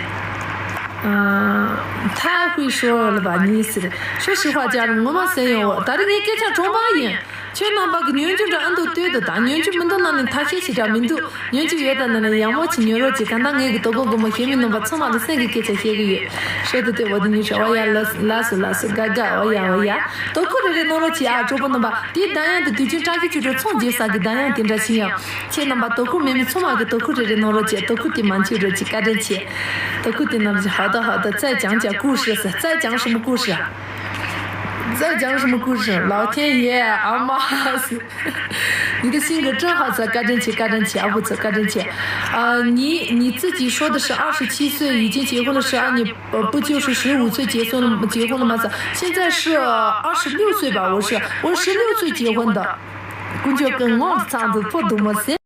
嗯，太会说了吧，你是，说实话，家人，我们三有，但是你给他装吧也。 ཁྱོད་རྣམ་པ་གི་ཉོན་ཅུང་འདྲ་ཨ་འདུག་ལྟོས་དང་། ད་ཉོན་ཅུང་མི་འདུག་ན་ནི་ཐ་ཤལ་ཞིག་འདྲ་མི་འདུག་ཉོན་ཅུང་ཡོད་དང་ན་ནི་ཡག་མོ་ཅིག་ཉོ་རོགས་གྱིས། གང་ལྟར་ངེད་ཀྱི་དོ་དགོང་དགོང་མོ་གཞན་མི་རྣམ་པ་ཚང་མ་ལ་སེམས་ཀྱི་སྐད་ཆ་བཤད་གི་ཡོད། ཤོད་དུ་ལྟོས། འོ་དེ་ཉོན་ཅུང་། འོ་ཡ། ལགས་ལགས་སོ་ལགས་སོ། དགའ་དགའ། འོ་ཡ་འོ་ཡ། དོ་ཁུར་རེ་རེ་གནང་རོགས་གྱིས་ཨ། གྲོགས་པོ་རྣམ་པ། དེའི་བདག་ཡང་དེ་དུས་ཆེན་བཀྲ་ཤིས་ཆོས་སྒྲོན་ཚོང་རྒྱག་ས་གི་བདག་ཡང་དེ་འདྲ་ཞིག་ཡང་། ཁྱེད་རྣམ་པ་དོ་ཁུར་མེད་མི་ཚང་མ་གི་དོ་ཁུར་རེ་རེ་གནང་རོགས་གྱིས། དོ་ཁུར་དེ་མ་འཆུག་རོགས་གྱིས། བཀའ་དྲིན་ཆེ། དོ་ཁུར་དེ་རྣམས་ཀྱི་ཧ་ད་ཧ་ད་ཙའི་ཅང་ཅང་ཀུ་ཧྲི་ཟེར། ཙའི་ཅང་ཧྲི་མོ་ཀུ་ཧྲི། 再讲什么故事？老天爷，阿妈。你的性格真好，说 བཀའ་དྲིན་ཆེ། བཀའ་དྲིན་ཆེ། ཨ་བུ་ཚོ་བཀའ་དྲིན་ཆེ།啊，你你自己说的是二十七岁已经结婚了，是啊，你不不就是十五岁结婚了，结婚了吗？现在是二十六岁吧？我是我十六岁结婚的。 ཀུན་སྤྱོད་ཀྱི་ངོ་ཚང་དུ་ཕོ་དུ་མོ་ཟེར།